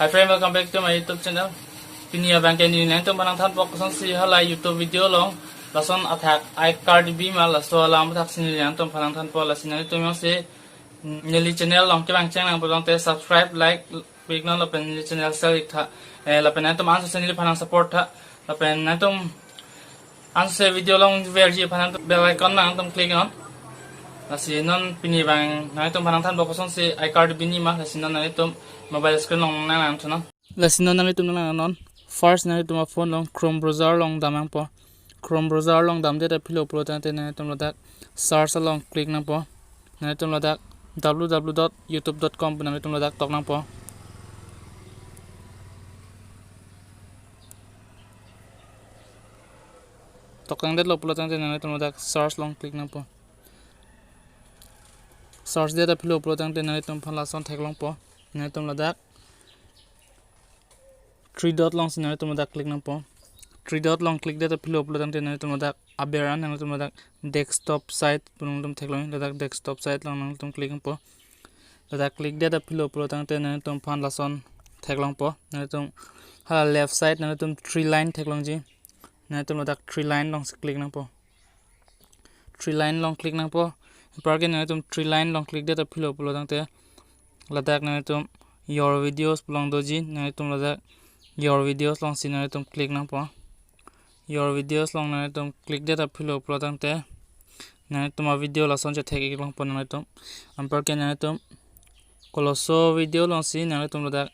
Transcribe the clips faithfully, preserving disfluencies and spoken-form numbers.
Hi friend, welcome back to my YouTube channel. Pini abang ke neli nangtum aphan nangthanpo kosonsi hala YouTube video along lason athak iCard bima, laso alam athak si neli nangtum aphan nangthanpo. Lasi nangtum jongsi, mm, neli channel along kevang cheng nang pulote subscribe, like, klik non lapen neli channel share ik tha. Eh, lapen nangtum ansose neli aphan nangsupport tha. Lapen nangtum ansose video along verji aphan nangtum bell icon nangtum klik non. Lasi non pini abang nangtum aphan nangthanpo kosonsi iCard binima, lasi non nangtum mobile screen along nang nangthu non. Lasi non nangtum nang nang non. First nangtum aphone along Chrome browser along dam nangpo. Chrome browser along damdet aphi lo pulo tangte nangtum ladak search along klik nangpo. Nangtum ladak w w w dot youtube dot com pu nangtum ladak tok nangpo. Tok tangdet lo pulo tangte nangtum ladak search along klik nangpo. Search det aphi lo pulo tangte nangtum aphan lason theklongpo. Nangtum ladak three dot alongsi nangtum ladak klik nangpo. Three dot along klikdet aphi lo pulo tangte nangtum ladak aber an nangtum ladak desktop site pu nangtum theklong, ladak desktop site along nangtum klik nangpo. Ladak klikdet aphi lo pulo tangte nangtum aphan lason theklongpo. Nangtum hala left side nangtum three line theklongji. Nangtum ladak three line alongsi klik nangpo. Three line along klik nangpo. Anparke nangtum three line along klikdet aphi lo pulo tangte ladak nangtum your videos pu along doji, nangtum ladak your videos alongsi nangtum klik nangpo. Your videos along nangtum klikdet aphi lo pulo tangte nangtum avideo lason chethek ik longpo nangtum. Anparke nangtum koloso video alongsi nangtum ladak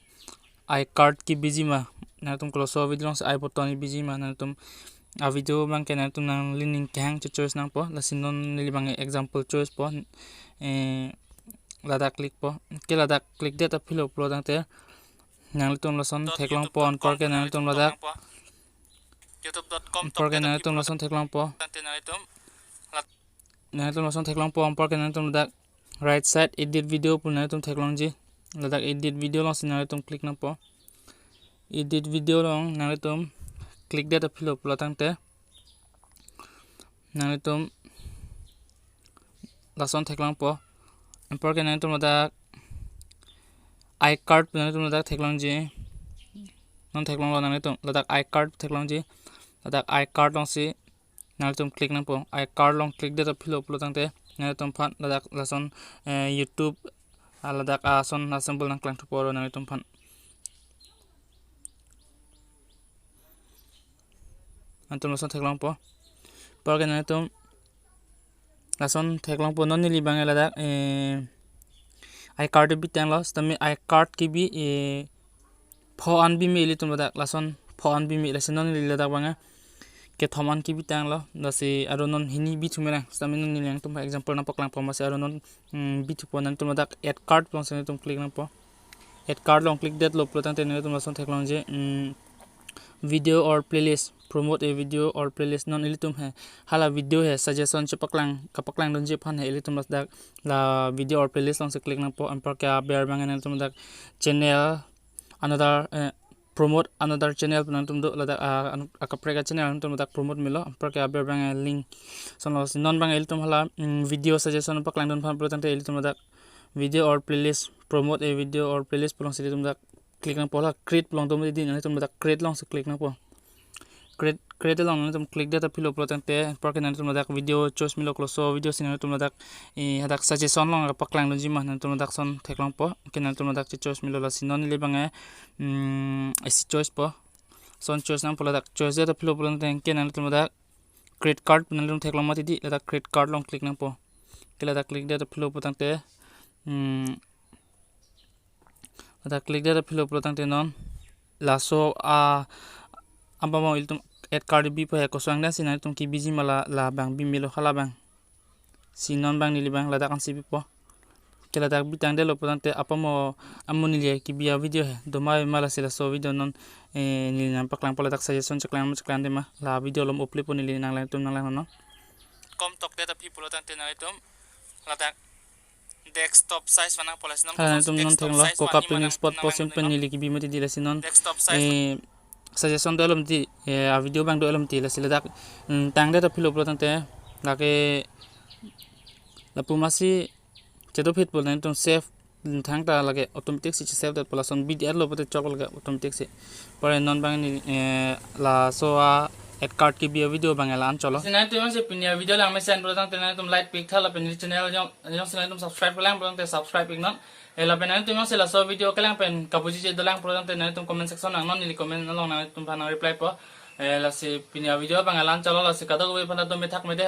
iCard kebijima, nangtum koloso video alongsi I button kebijima, nangtum avideo abang ke nangtum nanglining kehang cho-choice nangpo. Lasi non neli abang example choice po. Eh, ladak klikpo. Ke ladak klikdet aphi lo pulo tangte nangtum lason theklongpo, anparke nangtum ladak, anparke nangtum lason theklongpo. Nangtum lason theklongpo, anparke nangtum ladak right side edit video pu nangtum theklongji. Ladak edit video alongsi nangtum klik nangpo. Edit video along nangtum klikdet aphi lo pulo tangte nangtum lason theklongpo. Anparke nangtum ladak iCard pu nangtum ladak theklongji. Non theklonglo nangtum ladak iCard theklongji. Ladak iCard alongsi nangtum klik nangpo. iCard along klikdet aphi lo pulo tangte nangtum aphan ladak lason, eh, YouTube, ah, ladak ason asymbol nangklang thupo ro nangtum aphan. Nangtum lason theklongpo. Anparke nangtum lason theklongpo, non neli abang ladak, eh, iCard bi tanglo, sitame iCard kebi, eh, pho an bime ilitum ladak, lason pho an bime, lasi non neli ladak abang kethom an kebi tanglo. Lasi aro non hini bithu me nang, sitame non neli nangtum example nangpaklangpo, masi aro non, mm, bithupo. Nangtum ladak add card alongsi nangtum klik nangpo. Add card along klikdet lo pulo tangte nangtum lason theklongji, mm, video or playlist, promote a video or playlist. Non ilitum he hala video he suggestion chepaklang, kapaklang dunji aphan he ilitum ladak la video or playlist alongsi klik nangpo. Anparke aber abang nangtum ladak channel, another, eh, promote another channel pu nangtum do, ladak, ah, an-, akaprek a channel nangtum ladak promote melo. Anparke aber abang link. Sonlo si non abang ilitum hala, mm, video suggestion paklang dun aphan pulo tangte ilitum ladak video or playlist, promote a video or playlist pu alongsi ilitum ladak klik nangpo. La create pu along do mati di, nangtum ladak create alongsi klik nangpo. Create, create along nangtum klikdet aphi lo pulo tangte, anparke nangtum ladak video choice melo, koloso video si nangtum ladak, eh, hadak suggestion along paklang dunji ma, nangtum ladak son theklongpo. Ke nangtum ladak che choice melo, lasi non neli abang, mm, isi choice po. Son choice nangpo, ladak choice det aphi lo pulo tangte ke nangtum ladak create card nangtum theklong mati di, ladak create card along klik nangpo. Ke ladak klikdet aphi lo pulo tangte, mm, ladak klikdet aphi lo pulo tangte non laso a, apamo ilitum add card bipo he kosong dang si nangtum kebiji ma, la, la abang bimelo, hala abang. Si non abang neli abang ladak ansi bipo. Ke ladak bitangdet lo pulo tangte apamo amo neli kebi a video he doma ma, lasi laso video non, eh, neli nangpaklangpo, ladak suggestion cheklang ma cheklangde ma, la video alom upload po, neli nanglangtum nanglangnon. Kom tokdet aphi pulo tangte nangtum ladak desktop size mana pola si nang. Hala nangtum non theklong, desktop size kokap mani tuning mana spot nang posim nang pen nang neli kebi mati di, lasi non, desktop size, eh, suggestion do-et lo mati, eh, a video abang do-et lo mati, lasi ladak, mm, tangdet aphi lo pulo tangte lake lapu masi chedophit pulo nangtum save Thangta lake automatic si save det po, lason B D R lo pote chok lake automatic si. Pore non bang ni, eh, laso a add card kebi a video bang la-an cholo. Lasi nanglitum jongsi pini a video lang mesen pulo tangte nanglitum like pi-ik tha, lapen neli channel jong, jongsi nanglitum subscribe lang pulo tangte subscribe ik non. Eh, lapen nanglitum jongsi laso video kelang pen kabuji je dolang pulo tangte nanglitum comment section nangnon, neli comment along nanglitum aphan nang reply po. Eh, lasi pini a video bang la-an cholo, lasi kadokave aphan ta dome thak mede.